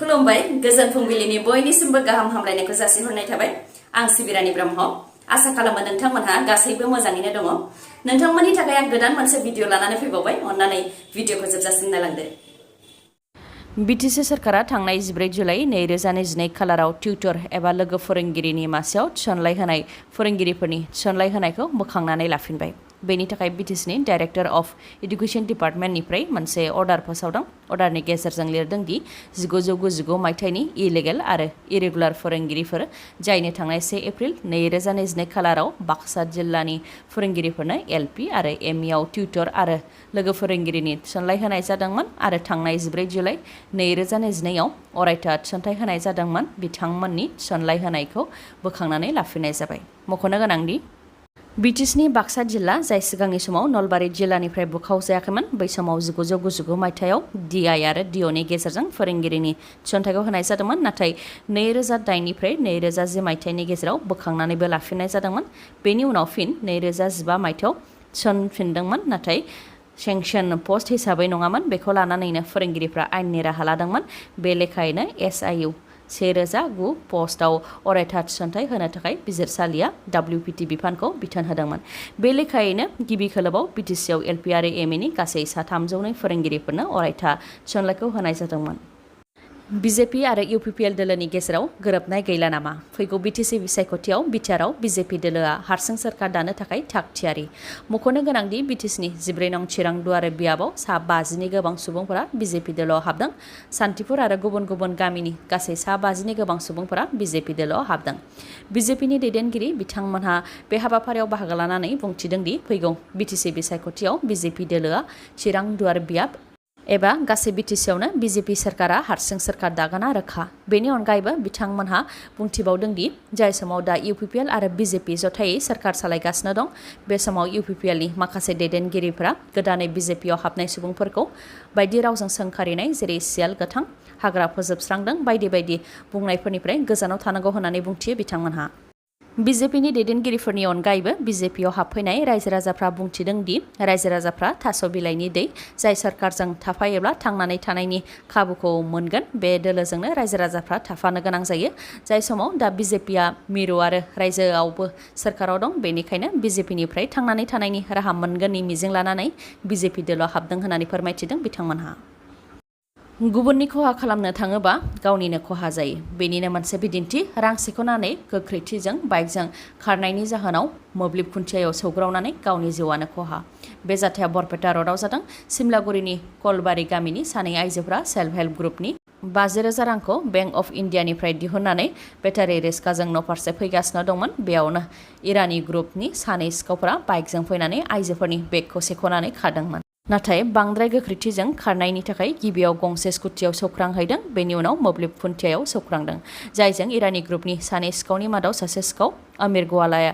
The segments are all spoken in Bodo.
खुलुमबाय गोजोन फुंबिलिनि बयनिसिमबो गाहाम हामलायनायखौ जासिहरनाय थाबाय आं सिबिरानि ब्रह्म आसा खालामो नोंथांमोनहा गासैबो मोजाङैनो दङ नोंथांमोननि थाखाय आं गोदान मोनसे भिडिअ लानानै फैबावबाय अन्नानै भिडिअखौ जोबजासिम नायलांदो BTC सरकारा थांनाय 14 जुलाइ 2022 खालाराव टिउटर एबा लोगो फोरोंगिरिनि मासेयाव थिसनलाइ होनाय फोरोंगिरिफोरनि थिसनलाइ होनायखौ बोखांनानै लाफिनबाय बेनि थाखाय BTCनि डाइरेक्टर अफ एडुकेशन डिपार्टमेन्टनिफ्राय मोनसे अर्डार फोसावदों अर्डारनि गेजेरजों लिरदों दि 1999 मायथाइनि इलिगेल आरो इरेगुलार फोरोंगिरिफोर जायनो थांनाय 1 एप्रिल 2022 खालाराव बाक्सा जिल्लानि फोरोंगिरिफोरनो LP आरो ME आव टिउटर आरो लोगो फोरोंगिरिनि थिसनलाइ होनाय जादोंमोन आरो थांनाय 14 जुलाइ 2022 आव अरायथा थिसनथाइ होनाय जादोंमोन बिथांमोननि थिसनलाइ होनायखौ बोखांनानै लाफिननाय जाबाय मख'नो गोनांदि BTCनि बाक्सा जिल्ला जाय सिगांनि समाव नलबारि जिल्लानिफ्राय बुखाव जायाखैमोन बै समाव 1999 मायथाइयाव DI आरो DOनि गेजेरजों फोरोंगिरिनि थिसनथाइखौ होनाय जादोंमोन नाथाय 2008 निफ्राय 2010 मायथाइनि गेजेराव बोखांनानैबो लाफिननाय जादोंमोन बेनि उनाव फिन 2015 मायथाइयाव थिसनफिनदोंमन नाथाय सेंक्सन पस्ट हिसाबै नङामोन बेखौ लानानैनो फोरोंगिरिफ्रा आयेननि राहा लादोंमोन बे लेखायैनो SIU 1009 पस्टआव अरायथा थिसनथाइ होनो थाखाय बिजिरसालिया WPT बिफानखौ बिथोन होदोंमोन बे लेखायैनो गिबि खोलोबाव BTCआव LP आरो MEनि गासै 302 फोरोंगिरिफोरनो अरायथा थिसनलाइखौ होनाय जादोंमोन BJP आरो UPPL दोलोनि गेजेराव गोरोबनाय गैला नामा फैगौ BTC बिसायख'थियाव बिटिआरआव BJP दोलोआ हारसिं सोरखार दानो थाखाय थाग थियारि मख'नो गोनांदि BTCनि 14 नं चिरां दुवारे बियाबाव सा 50नि गोबां सुबुंफोरा BJP दोलोआव हाबदों सान्तिपुर आरो गुबुन गुबुन गामिनि गासै सा 50नि गोबां सुबुंफोरा BJP दोलोआव हाबदों BJPनि दैदेनगिरि बिथांमोनहा बे हाबाफारियाव बाहागो लानानै बुंथिदों दि फैगौ BTC बिसायख'थियाव BJP दोलोआ चिरां दुवार बियाब एबा गासै BTCआवनो BJP सरकारा हारसिं सोरखार दागोना रोखा बेनि अनगायैबो बिथांमोनहा बुंथिबावदों दि जाय समाव दा UPPL आरो BJP जथायै सोरखार सालायगासिनो दं बे समाव UPPLनि माखासे दैदेनगिरिफोरा गोदानै BJPआव हाबनाय सुबुंफोरखौ बायदि रावजों सोंखारिनाय जेरै सियाल गोथां हाग्रा फोजोबस्रांदों बायदि बायदि बुंनायफोरनिफ्राय गोजानाव थानांगौ होननानै बुंथियो बिथांमोनहा BJPनि दैदेनगिरिफोरनि अनगायैबो BJPआव हाबफैनाय रायजो राजाफ्रा बुंथिदों दि रायजो राजाफ्रा थास' बिलाइनि दै जाय सरकारजों थाफायोब्ला थांनानै थानायनि खाबुखौ मोनगोन बे दोलोजोंनो रायजो राजाफ्रा थाफानो गोनां जायो जाय समाव दा BJPआ मिरु आरो रायजोआवबो सोरखाराव दं बेनिखायनो BJPनिफ्राय थांनानै थानायनि राहा मोनगोननि मिजिं लानानै BJP दोलोआव हाबदों होननानै फोरमायथिदों बिथांमोनहा गुबुननि खहा खालामनो थाङोबा गावनिनो खहा जायो बेनिनो मोनसे बिदिन्थि रां सेख'नानै गोख्रैथिजों बाइकजों खारनायनि जाहोनाव मोब्लिब खुन्थियायाव सौग्रावनानै गावनि जिउआनो खहा बे जाथाया बरपेटा रडआव जादों सिमलागुरिनि कलबारि गामिनि सानै आइजोफोरा सेल्फ हेल्प ग्रुपनि 50,000 रांखौ बैंक अफ इन्डियानिफ्राय दिहुननानै बेटारि रिक्साजों न'फारसे फैगासिनो दंमोन बेयावनो इरानी ग्रुपनि सानै सिखावफोरा बाइकजों फैनानै आइजोफोरनि बेगखौ सेख'नानै खारदोंमोन नाथाय बांद्राय गोख्रैथिजों खारनायनि थाखाय गिबियाव गंसे स्कुटियाव सौख्रांहैदों बेनि उनाव मोब्लिब खुन्थियायाव सौख्रांदों जायजों इरानी ग्रुपनि सानै सिखावनि मादाव सासे सिखाव आमिर गवालाया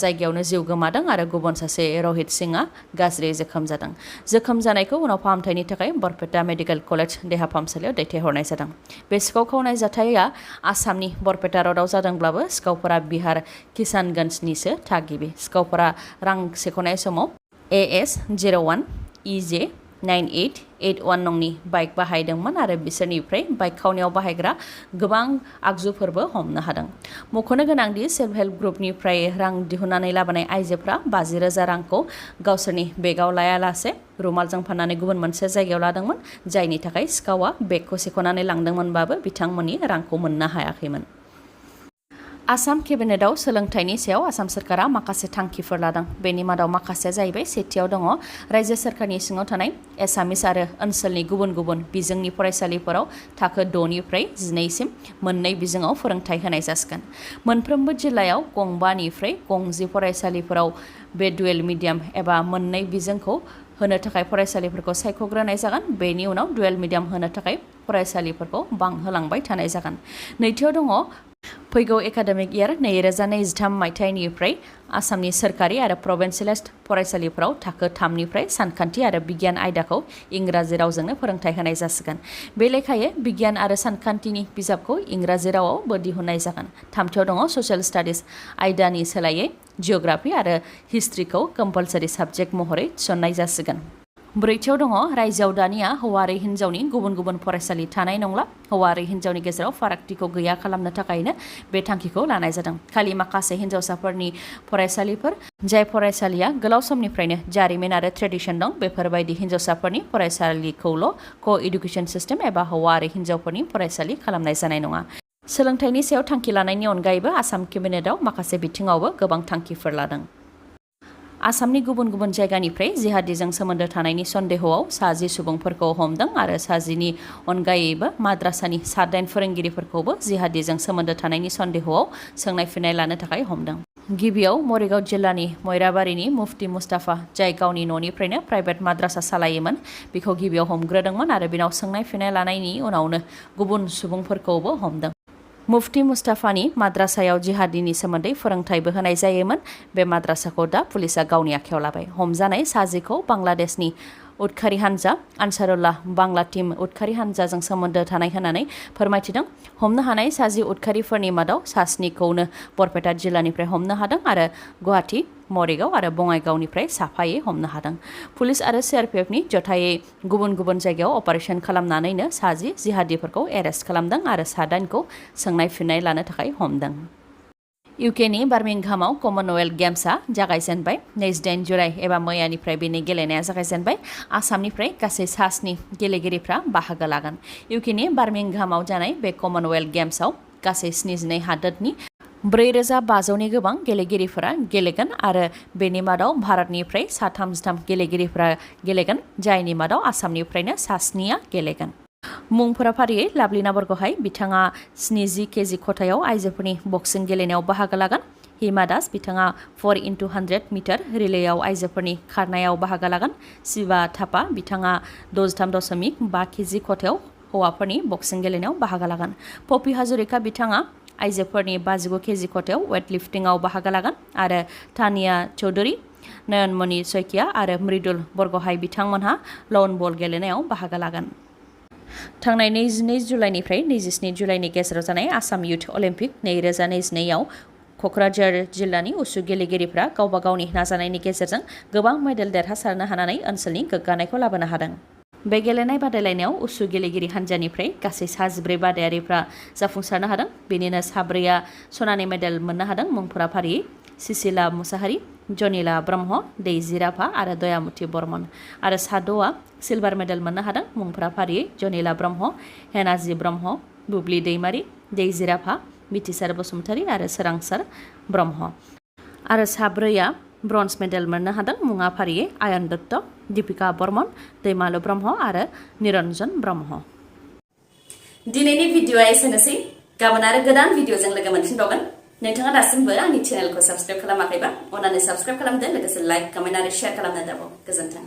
जायगायावनो जिउ गोमादों आरो गुबुन सासे रहित सिंहआ गाज्रि जोखोम जादों जोखोम जानायखौ उनाव फाहामथायनि थाखाय बरपेटा मेडिकेल कलेज देहा फाहामसालियाव दैथायहरनाय जादों बे सिखाव खावनाय जाथाया आसामनि बरपेटा रडआव जादोंब्लाबो सिखावफोरा बिहार किसानगन्जनिसो थागिबि सिखावफोरा रां सेख'नाय समाव AS 01 EJ 9881 नंनि बाइक बाहायदोंमोन आरो बिसोरनिफ्राय बाइक खावनायाव बाहायग्रा गोबां आगजुफोरबो हमनो हादों मख'नो गोनांदि सेल्फ हेल्प ग्रुपनिफ्राय रां दिहुननानै लाबोनाय आइजोफ्रा 50,000 रांखौ गावसोरनि बेगाव लायालासे रुमालजों फाननानै गुबुन मोनसे जायगायाव लादोंमोन जायनि थाखाय सिखावा बेगखौ सेख'नानै लांदोंमोनबाबो बिथांमोननि रांखौ मोननो हायाखैमोन आसाम केबिनेटआव सोलोंथाइनि सायाव आसाम सोरखारा माखासे थांखिफोर लादों बेनि मादाव माखासेया जाहैबाय सेथियाव दङ रायजो सोरखारनि सिङाव थानाय एसामिस आरो ओनसोलनि गुबुन गुबुन बिजोंनि फरायसालिफोराव थाखो 6 निफ्राय 12 सिम मोननै बिजोङाव फोरोंथाइ होनाय जासिगोन मोनफ्रोमबो जिल्लायाव गंबानिफ्राय गंजि फरायसालिफोराव बे डुएल मिडियाम एबा मोननै बिजोंखौ होनो थाखाय फरायसालिफोरखौ सायख'ग्रोनाय जागोन बेनि उनाव डुएल मिडियाम होनो थाखाय फरायसालिफोरखौ बांहोलांबाय थानाय जागोन नैथियाव दङ फैगौ एकाडेमिक इयार 2023 मायथाइनिफ्राय आसामनि सोरखारि आरो प्रभिन्सियेलाइज्ड फरायसालिफोराव थाखो 3 निफ्राय सानखान्थि आरो बिगियान आयदाखौ इंराजि रावजोंनो फोरोंथाइ होनाय जासिगोन बे लेखायै बिगियान आरो सानखान्थिनि बिजाबखौ इंराजि रावावबो दिहुननाय जागोन थामथियाव दङ ससियेल स्टाडिज आयदानि सोलायै जिअ'ग्राफि आरो हिस्ट्रिखौ कम्पालसारि साबजेक्ट महरै थिसननाय जासिगोन ब्रैथियाव दङ रायजोआव दानिया हौवा आरो हिन्जावनि गुबुन गुबुन फरायसालि थानाय नंला हौवा आरो हिन्जावनि गेजेराव फारागथिखौ गैया खालामनो थाखायनो बे थांखिखौ लानाय जादों खालि माखासे हिन्जावसाफोरनि फरायसालिफोर जाय फरायसालिया गोलाव समनिफ्रायनो जारिमिन आरो ट्रेडिसन दं बेफोरबायदि हिन्जावसाफोरनि फरायसालिखौल' को एडुकेशन सिस्टेम एबा हौवा आरो हिन्जावफोरनि फरायसालि खालामनाय जानाय नङा सोलोंथाइनि सायाव थांखि लानायनि अनगायैबो आसाम केबिनेटआव माखासे बिथिङावबो गोबां थांखिफोर लादों आसामनि गुबुन गुबुन जायगानिफ्राय जिहादिजों सोमोन्दो थानायनि सन्देहआव 10 सुबुंफोरखौ हमदों आरो 10नि अनगायैबो माद्रासानि 7 फोरोंगिरिफोरखौबो जिहादिजों सोमोन्दो थानायनि सन्देहआव सोंनाय फिननाय लानो थाखाय हमदों गिबियाव मरिगाव जिल्लानि मयराबारिनि मुफ्ति मुस्ताफा जाय गावनि न'निफ्रायनो प्राइभेट माद्रासा सालायोमोन बिखौ गिबियाव हमग्रोदोंमोन आरो बिनाव सोंनाय फिननाय लानायनि उनावनो गुबुन सुबुंफोरखौबो हमदों मुफ्ति मुस्ताफानि माद्रासायाव जिहादिनि सोमोन्दै फोरोंथायबो होनाय जायोमोन बे माद्रासाखौ दा पुलिसा गावनि आखायाव लाबाय हमजानाय 10खौ बांलादेशनि उदखारि हान्जा आनसारुल्लाह बांला टीम उदखारि हान्जाजों सोमोन्दो थानाय होननानै फोरमायथिदों हमनो हानाय 10 उदखारिफोरनि मादाव 7खौनो बरपेटा जिल्लानिफ्राय हमनो हादों आरो गुवाहाटी मरिगाव आरो बङाइगावनिफ्राय साफायै हमनो हादों पुलिस आरो सिआरपिएफनि जथायै गुबुन गुबुन जायगायाव अपारेशन खालामनानैनो 10 जिहादिफोरखौ एरेस्ट खालामदों आरो 7खौ सोंनाय फिननाय लानो थाखाय हमदों इउकेनि बार्मिंहामाव कमनवेल्थ गेम्सआ जागायजेनबाय 28 जुलाइ एबा मैयानिफ्राय बेनि गेलेनाया जागायजेनबाय आसामनिफ्राय गासै 7 गेलेगिरिफ्रा बाहागो लागोन इउकेनि बार्मिंहामाव जानाय बे कमनवेल्थ गेम्सआव गासै 72 हादोरनि 4500नि गोबां गेलेगिरिफोरा गेलेगोन आरो बेनि मादाव भारतनिफ्राय 33 गेलेगिरिफोरा गेलेगोन जायनि मादाव आसामनिफ्रायनो 7आ गेलेगोन मुंफोरा फारियै लाभलिना बरग'हाय बिथाङा 70 केजि खथायाव आइजोफोरनि बक्सिं गेलेनायाव बाहागो लागोन हिमा दास बिथाङा 4x100 मिटार रिलेआव आइजोफोरनि खारनायाव बाहागो लागोन शिवा थापा बिथाङा 63.5 केजि खथायाव हौवाफोरनि बक्सिं गेलेनायाव बाहागो लागोन पपि हाजरिका बिथाङा आइजोफोरनि 55 केजि खथायाव वेटलिफ्टिंआव बाहागो लागोन आरो तानिया चौधुरी नयनमणि सैकिया आरो मृदुल बरग'हाय बिथांमोनहा लन बल गेलेनायाव बाहागो लागोन थांनाय 22 जुलाइनिफ्राय 27 जुलाइनि गेजेराव जानाय आसाम युथ अलिम्पिक 2022आव क'क्राझार जिल्लानि उसु गेलेगिरिफ्रा गावबा गावनि नाजानायनि गेजेरजों गोबां मेडेल देरहासारनो हानानै ओनसोलनि गोग्गानायखौ लाबोनो हादों बे गेलेनाय बादायलायनायाव उसु गेलेगिरि हान्जानिफ्राय गासै 14 बादायारिफ्रा जाफुंसारनो हादों बेनिनो 4आ सनानि मेडेल मोननो हादों मुंफोरा फारियै सिसिला मुसाहारि जनिला ब्रह्म दैजि राभा आरो दयामुथि बर्मन आरो 6आ सिलभार मेडेल मोननो हादों मुंफोरा फारियै जनिला ब्रह्म हेनाजि ब्रह्म बुब्लि दैमारि दैजि राभा मिथिसार बसुमतारी आरो सोरांसार ब्रह्म आरो 4आ ब्रन्ज मेडेल मोननो हादों मुङा फारियै आयन दत्त दीपिका बर्मन दैमालु ब्रह्म आरो निरन्जन ब्रह्म दिनैनि भिडिअआ एसेनोसै गाबोन आरो गोदान भिडिअजों लोगो मोनफिनबावगोन नोंथाङा दासिमबो आंनि चेनेलखौ साबस्क्राइब खालामाखैबा अन्नानै साबस्क्राइब खालामदो लोगोसे लाइक कमेन्ट आरो शेयार खालामनो दाबाव गोजोन्थों